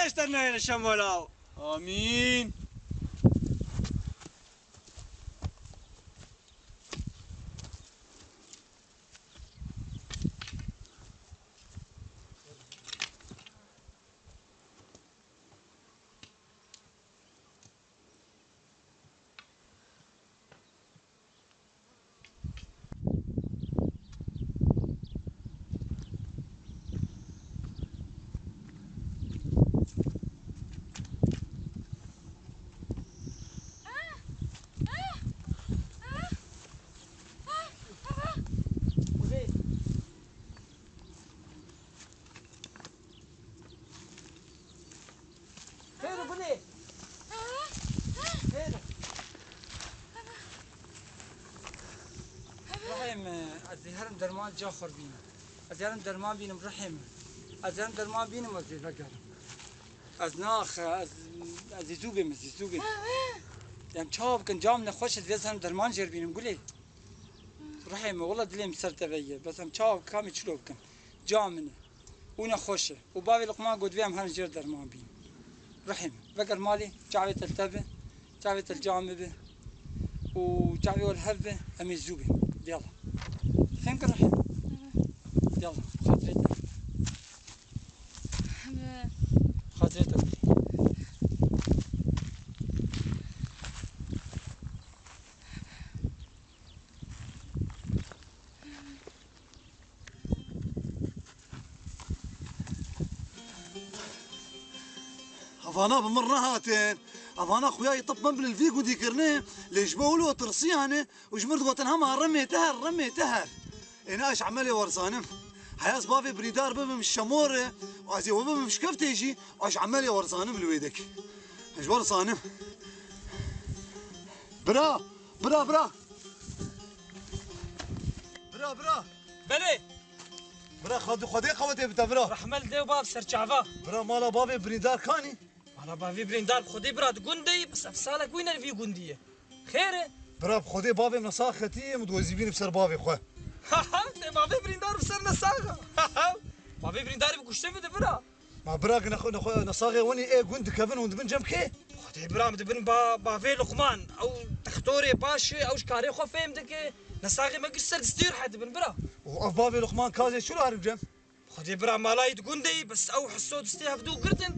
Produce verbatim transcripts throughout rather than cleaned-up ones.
Eşter neyre şemola. Amîn. Xêr e gulê. Xêr e. Rihê min, ez ê herim derman ca xwe bînim. Ez ê herim derman bînim, rihê min. Ez ê herim derman bînim, ez ê vegerim. Ez nax, ez, ez ê zû bêm, ez ê zû bêm. Em çawa bikin, ca min nexweş e, divê ez herim derman jê re bînim, gulê. Rihê min, wela dilê min ser te ve ye. Bes em çawa kamî çilo bikin. Ca min e. Û nexweş e. Û bavê Luqman got, "Vê em herin jêr derman bîn." Rihê min. Veger malê, çavê te li te bi, çavê te li ca min bi. Û çavê we li hev bi, em ê zû bên. Yala. Fêm kir rihê min. Yala. Xatirê te. Xatirê te. Evana bi min re hatin. Evana xuya yê tip min bi li vî gundî kirine. Lê ji bo wilo tirsiyane û ji min digotin hema remê te her, remê te her. Êna ez emelê werzanim. Heya ez bavê birîndar bibim şemorê û ez ê we bibim şkeftê jî, ez emelê werzanim li wê dek. Ez werzanim. Bira, bira, bira. Bira, bira. Belê. Bira, Xwedê, Xwedê qewetê bite, bira. Rehme li dê û bav ser çava. Bira, mala bavê birîndar kanî? Mala bavê birîndar bi Xwedê, bira, di gundê yî, bi sef salek wî ne li vî gundî ye. Xêr e? Bira, bi Xwedê bavê min nesax xetî ye, min diwezî bînim ser bavê xwe. Ha ha, tê bavê birîndar bi ser nesaxa. Ha ha. Bavê birîndarî bi kuştin bide, bira. Ma bira, nexwe, nexwe, nesaxê wenî ê gund dikevin hûn dibin cem kê? Xwedê bira, em dibin ba, bavê Luqman. Ew textorê baş e, ew ji karê xwe fêm dike. Nesaxê me giş ser distê rehet dibin bira. Û ev bavê Luqman kazê çilo herin cem? Xwedê bira, malayî di gundê yî, bes ew hiso distê hevdû girtin.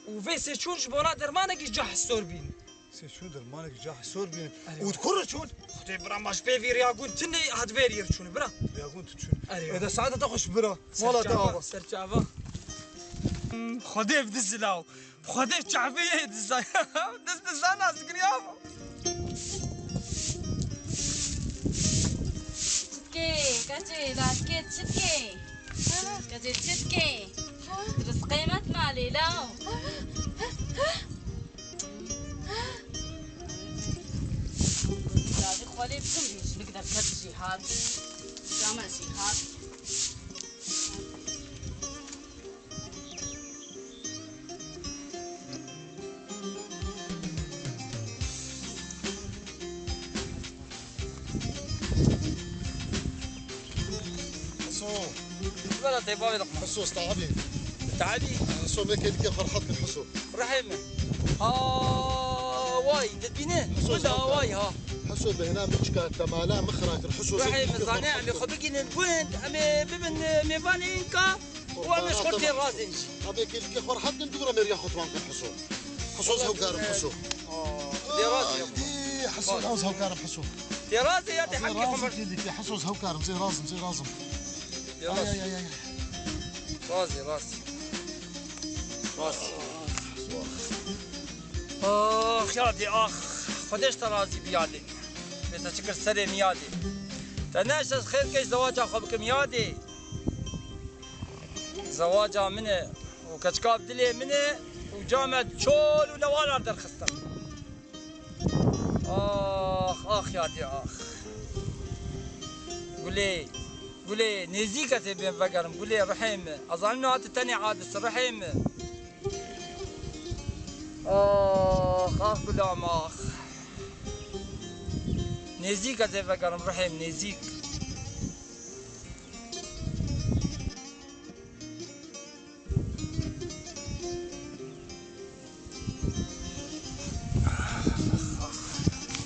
Û vê sê çûn ji bona dermanekî ca hisor bîn. Sê çûn dermanekî ca hisor bîn. Erê. Û di kur re çûn? Xwedê bira, ma ji pê vî riya gund tune hat vê riyê çûn bira. Riya gund çûn. Erê. Ê de saete te xweş bira. Mala te ava. Ser çava. Xwedê bi dizila. Xwedê çavê yê dizay. Dest dizana zikriya. Çitkê, keçê, latkê, çitkê. Keçê, çitkê. Rizqê me malê law. Dazî xwelê bikim, jinik derket jî hat. Came jî hat. Hiso. Wela tê bavê Luqman. Hiso, ez teabî. Teabî? Hiso, me kêlîkê xwe rehet kir, Hiso. Rihê min. Ha, way, dibîne? Hiso, Wela way, ha. Hiso, bêhna min çika te mala min xira kir, Hiso. Rihê min, zane, em ê xwe bigînin gund, em ê bibin, e, mêvanê înka. Û em ê ji xwe tê razên jî. Em ê kêlîkê xwe rehet kin, dûra mêriya xwe tiwan kin, Hiso. Hiso, ez hewkar im, Hiso. Aa, dê razî ye. Aydî, Hiso, ez hewkar im, Hiso. Dê razî ya, dê hemkî xwe. Kêlîkê, Hiso, ez hewkar im, zê razim, zê razim. Dê razî. Ay, ay, ay, ay. Razî, razî. Razî. Ax, yadê, ax. Xwedê ji te razî bi yadê. Bê te çi kir serê min yadê. Te neşe ez xêr key zewaca xwe bikim yadê. Zewaca min e û keçika bi dilê min e û came çol û lewalan derxistin. Ax, ax yadê ax. Gulê, gulê, nêzîk ez ê bêm vegerim, gulê rihê min. Ez zanim niha tu tenê adis rihê min. Ax, ax gulam ax. Nêzîk ez ê vegerim rihê min, nêzîk.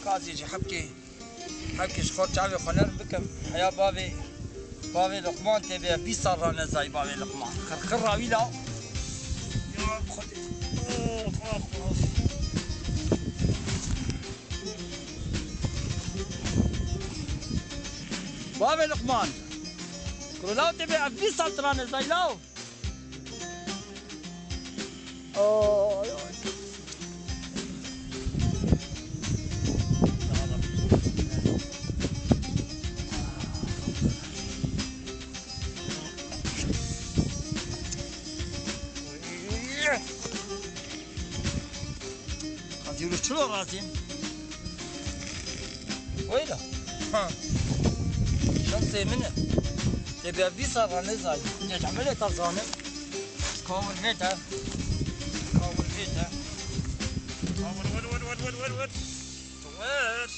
Razî ji hebkê, hebkê ji xwe çavê xwe nerm bikim. Heya bavê, bavê Luqman tê bê vîst sal ranezayî bavê Luqman. Xirxir rawî la. Ya Xwedê. Bavê Luqman. Kuro law tê bê ev vîst sal tu ranezayî law. Ay, ay. Hadi yürü, çilo razıyım. Öyle. Ha. Şansê min e. Te bir vîsa ranezay. Geç amele tarzanim. Kavur vete. Kavur vete. Kavur vur, vur, vur, vur, vur, vur. Vur.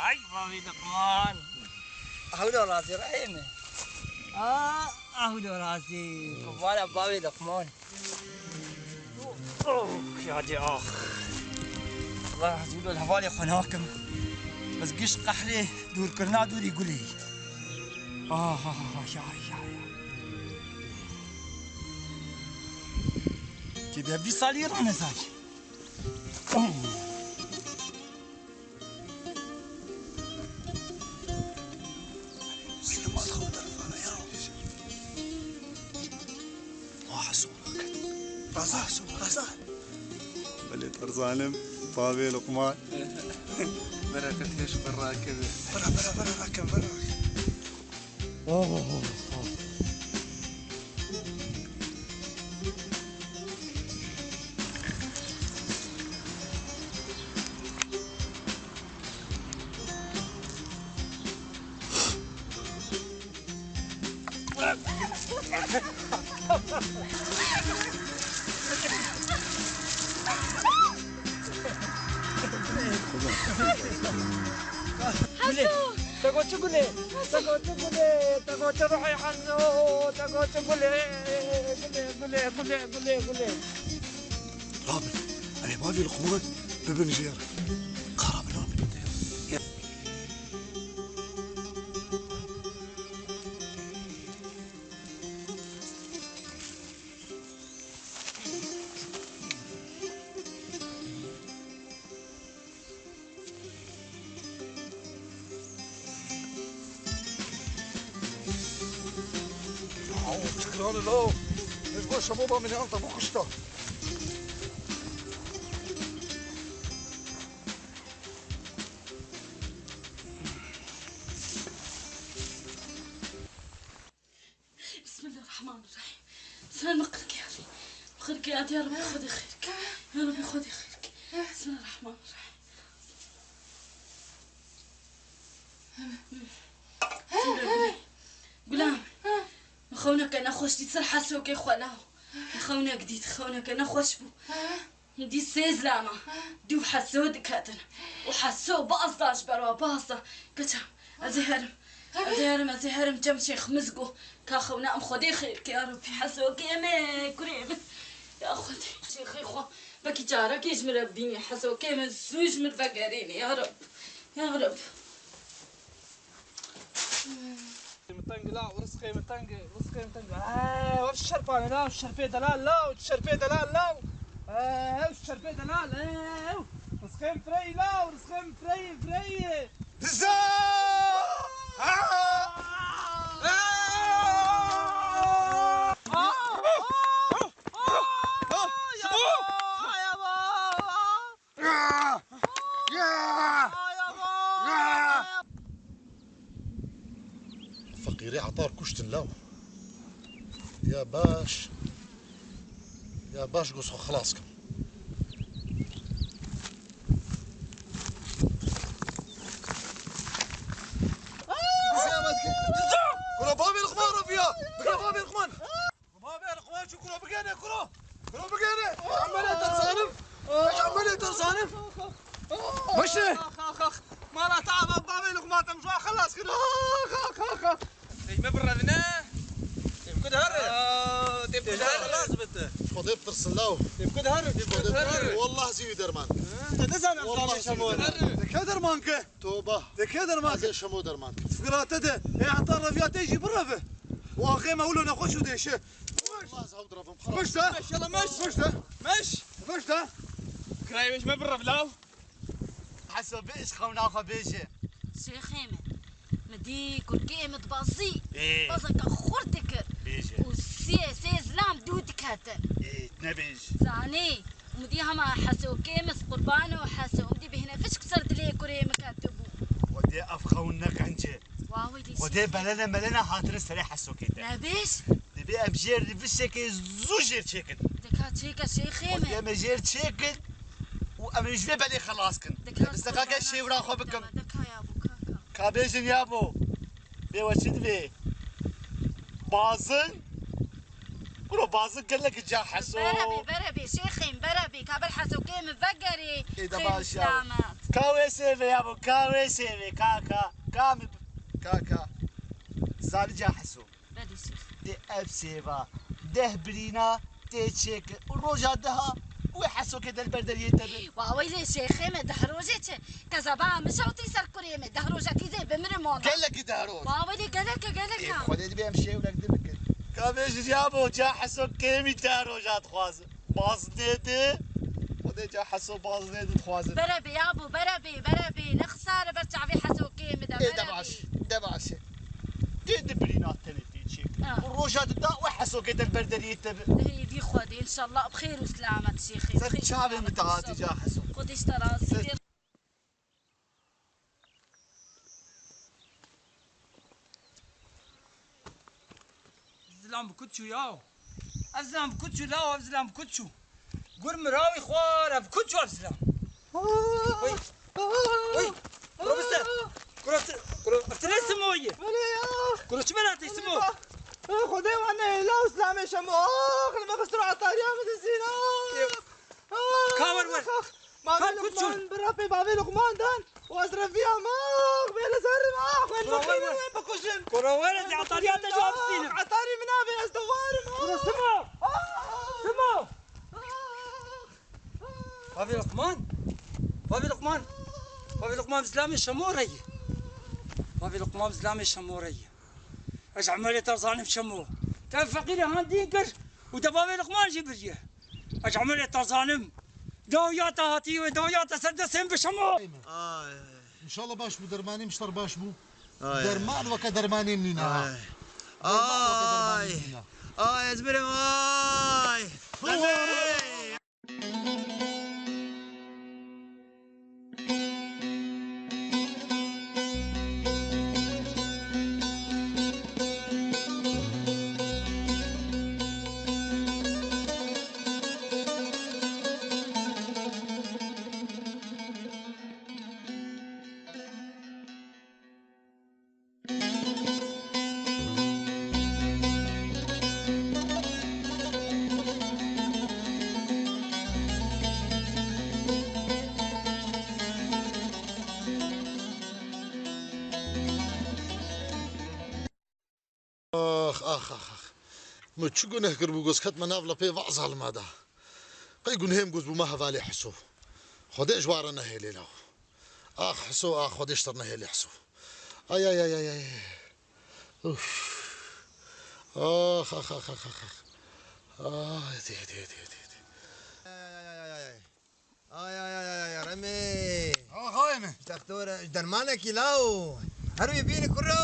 Ay, bavê Luqman. Ahûdo razî rehê min. Aa, ahûdo razî. Kubara bavê Luqman. Oh, ya dê ax. Allah, ez wilo li hevalê xwe nakim. Ez giş qehrê dûrkirina dûrî gulê. Ah, ah, ah, ya, ya, ya. Tê bê vî salî ranezay. Raza, raza. Belê Terzanim, bavê Luqman. Bereqet hêş xwe rakeve. Bira, bira, bira, rakim, bira, rakim. Oh, oh, oh, oh. Gulê. Heso! Te got çi gulê? Te got çi gulê? Te got çi ruhê Heso? Te got çi gulê? Gulê, gulê, gulê, gulê, gulê. Rabin, erê bavê Luqman bibin jêr. Ka rabin, rabin. Aw, fikran lo. Ez boşa baba min anta bikuşta. Bismillahirrahmanirrahim. Sen mi qirkî ya Rabbi? Qirkî ya Rabbi, Xwedê xêr ke. Ya Rabbi, Xwedê xêr ke. Bismillahirrahmanirrahim. Gulam. Xewneke nexweş dît ser Hesokê xwe law. Xewnek dît, xewneke nexweş bû. Dî sê zilama, dû Heso diketin. Û Heso baz da ji ber wa, baz da. Keça, ez ê herim. Ez ê herim, ez ê herim, cem Şêx Mizgo. Ka xewna em Xwedê xêr ke, ya Rabbî, Hesokê me, kurê min. Ya Xwedê, Şêxê xwe, belkî carekê ji min re bibînî, Hesokê min zû ji min vegerînî, ya Rab. Ya Rab. Min teng la, rizqê min teng, rizqê min teng. Ew şerpane la, şerpê delal la, şerpê delal la. Ew şerpê delal, ew. Rizqê min firey la, rizqê min firey, firey. Diza! Feqîrê etar kuştin law. Ya baş. Ya baş, goz xwe xilas kim. Kura bavê Luqman raviya. Bikira bavê Luqman. Bavê Luqman çû, kuro bigêne, kuro. Kuro bigêne. Emelê te zanim. Emelê te zanim. Baş e. Ax, ax, ax. Mala te ava bavê Luqman te ji wan xelas kir. Ax, ax, ax, ax. Ey me birevine. Ey ku dihare. Aa, te ku dihare. Xelas bite. Xwedê bitirsin law. Ê, ku diherin? Xwedê bitirsin. Wallah zî wî derman. Te nizanim Wallah zî wî derman. Te ke derman ke? Toba. Te ke derman ke? Ez ê Şemo derman ke. Fikra te de. Ê heta reviya te jî bireve. Û axê me wilo nexweş û dêşe. Wallah ez hew direvim. Meş de. Meş yala meş. Meş de. Meş. Meş de. Kirayê me ji me birev law. Heso bêj xewna xwe bêje. Şêxê min, min dî kurkê min dibazî. Ê. Bazeka xurt dikir. Bêje. Û sê, sê zilam dû diketin. Ê, nebêj. Zanî, min dî hema Hesokê min, qurban û Heso, min dî bêhne fişk ser dilê kurê min ketibû. Xwedê ev xewn ne qenc e. Wa wê dî Xwedê şêxê. Belene melene hatine serê Hesokê te. Nebêj. Dibê em jêr rivişekê zû jêr çêkin. Dika çêke şêxê Xwedê min. Em ê jêr çêkin û em ê ji vê belê xelas kin. Dika Em ê seqake şêwira xwe bikim. Dika ya bû kaka. Ka bêjin ya bû. Bê we çi divê? Bazin? Kuro bazin gelek ca Heso. Berebê, berebê, şêxê min, berebê. Ka ber Hesokê min vegerê. Ê de Xêr baş ya. Selamet. Ka wê sêvê ya bû, ka wê sêvê, ka, ka. Ka min, ka, ka. Zali ca Heso. Belê şêx. Tê ev sêva deh birîna tê çêkir. Û roja deha wê Hesokê de li ber deriyê te be. Wa weylê şêxê me deh rojê çi? Kezeba min şewtî ser kurê me. Deh roja tîzê bimirim wala. Gelekî deh roj. Wa weylê gelek e, gelek e. Ê, Xwedê dibê em şêwrek din bikin. Ka bêjin ya bo ca Hesokê min deh roja dixwazin. Baznê de, Xwedê ca Heso baznê de dixwazin. Berebê ya bo, berebê, berebê. Nexisare ber çavê Hesokê min de, Ê, de berebê. Baş, de baş e. Tê di birîna tenê tê çêk. Ha. Û roja di da we Hesokê te li ber deriyê te bi. Ê, vî Xwedê, înşallah bi xêr û selamet şêxê. Ser çavê min te hatî ca Heso. Xwedê ji te razî be. Zilam bi kut çû yaw. Ev zilam bi kut çû law, ev zilam bi kut çû. Gur mirawî xwar, ev kut çû ev zilam. Oy. Oy. Kuro biste. Kuro ti-, kuro, ev ti ne simo ye? Belê ya. Kuro çi bela te simo? Xwedê wan ne law zilamê şemo. Ax, li me xistir atariya min dizîna. Ka wer wer. Bavê Luqman, bira pê bavê Luqman dan û ez reviya max bê li ser max, wên bikujin, wên bikujin. Kuro were, di atariya te cevap stînim. Atarî min navê, ez dewarim. Kuro sima. Sima. Bavê Luqman. Bavê Luqman. Bavê Luqman zilamê şemo re ye. Bavê Luqman zilamê şemo re ye. Ez emelê te zanim şemo. Te feqîrê han dîn kir û te bavê Luqman jî biriye. Ez emelê te zanim. Dawiya te hatî wê, dawiya te ser destên bi şemo. Ay. Înşallah baş bû, dermanê min ji te re baş bû. Ay. Derman weke dermanê min nîne ha. Ay. Derman weke dermanê min nîne. Ay, ez mirim, ay. Ay. Ax, ax, ax, ax. Min çi guneh kiribû, goz ketme nav lepê va zalima da. Qey gunehê min goz bû me hevalê Heso. Xwedê ji wan re nehêlê law. Ax Heso, ax Xwedê ji te re nehêlê Heso. Ay, ay, ay, ay, ay. Uf. Ax, ax, ax, ax, ax, ax. Ay, dê, dê, dê, dê, dê. Ay, ay, ay, ay, ay, Remê. Axayê min. Doktor, dermanekî law. Her wî bîni kuro.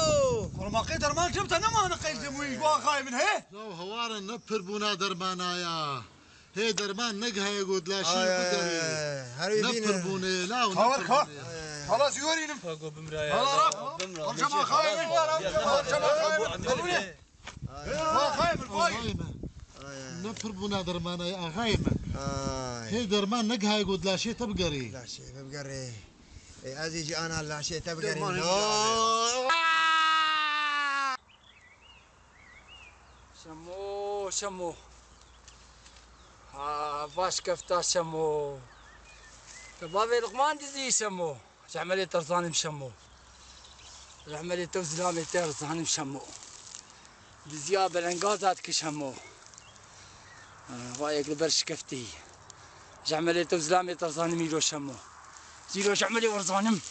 Kormaqê derman çi te nemane qeyd wî go axayê min, he? Law heware ne pirbûna dermana ya. Hê derman ne gihaye got laşê Ay, ay, biderê. Ay, ay, her wî Ne bîni. Pirbûnê, law, ne Hawer ka. Pirbûnê. Halas yorînim. Ka go bimra ya. Hala raf. Bimra. Hocam axayê min. Hocam axayê min. Vay, vay. Vay, vay. Ay, ay. Ne pirbûna dermana ye axayê min. Ay. Hê derman ne gihaye got laşê te bigerê. Laşê te bigerê. Ê, ez ê jî ana laşê te bigerînim. Dermanê No. Şemo, Şemo. Ha, baş kefta Şemo. Te bavê Luqman dizî Şemo. Ji emelê te zanim Şemo. Ji emelê te û zilamê te zanim Şemo. Diziya belengaza dike Şemo. Vayek li ber şikeftî. Ji emelê te û zilamê te zanim îro şemo. Zîro ji emelê we zanim.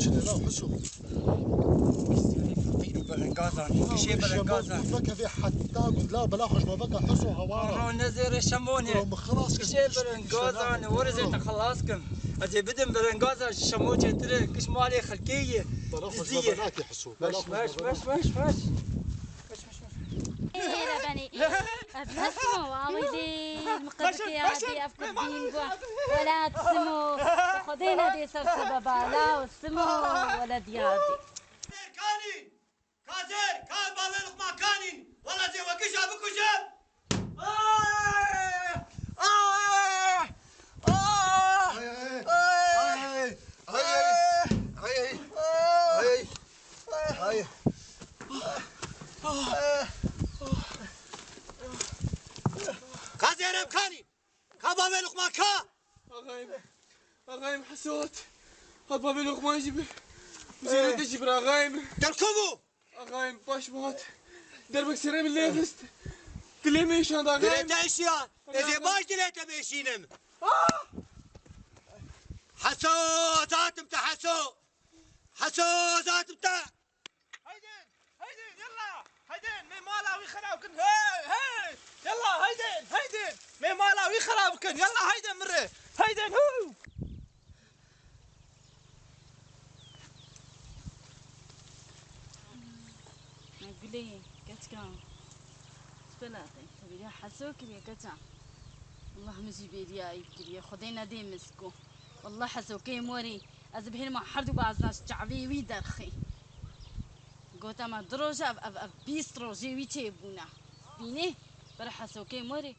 Çi ne la Hüso? Belengazan, kişê belengazan. Baveke vê heta gund la bela xweş baveka Hüso hawara. Ro nezêre şemone. Ro min xilas kir. Kişê belengazan, were zê te xelas kim. Ez ê bidim belengazan ji şemo çêtir e, kiş malê xelkê ye. Bela xweş bavekê Hüso. Baş, baş, baş, baş, baş. Ê, Rebenê, ê, ev ne simo, awê dê, miqedikê ya dê, ev kurdîn bu. Wela simo, Xwedê ne dê ser sebeba, la simo, wela diyar dê. Kazer, ka bavê Luqman Kanîn, wela zê we kişa bikujim. Ka Zeynep Kanî, ka bavê Luqman ka. Axayim, axayim Hesot. Ka bavê Luqman jî bi. Zeynep jî bir axayim. Derkov bû. Axayim, baş mat. Derbek serê min lê xist. Dilê min şand axayim. Dilê te şiya. Ez ê baş dilê te bêşînim. Ah! Heso, zatim te Heso. Heso, zatim te. Haydin, haydin, yalla. Haydin, me mala wî xerab kin. Hey, hey. Yalla, haydin, haydin. Me mala wî xerab kin. Yalla, haydin mire. Haydin, hu. Gulê, keçika. Spela te, te bîra Heso kiriye, keça. Allah min jî bêriya eyb kiriye. Xwedê nedê min siko. Wallah Heso kê morî. Ez bihêlma herdu bazna ji çavê wî derxê. Gota me du roja ev, ev, ev bîst rojê wî çêbûne. Bînê, ber Heso kê morî.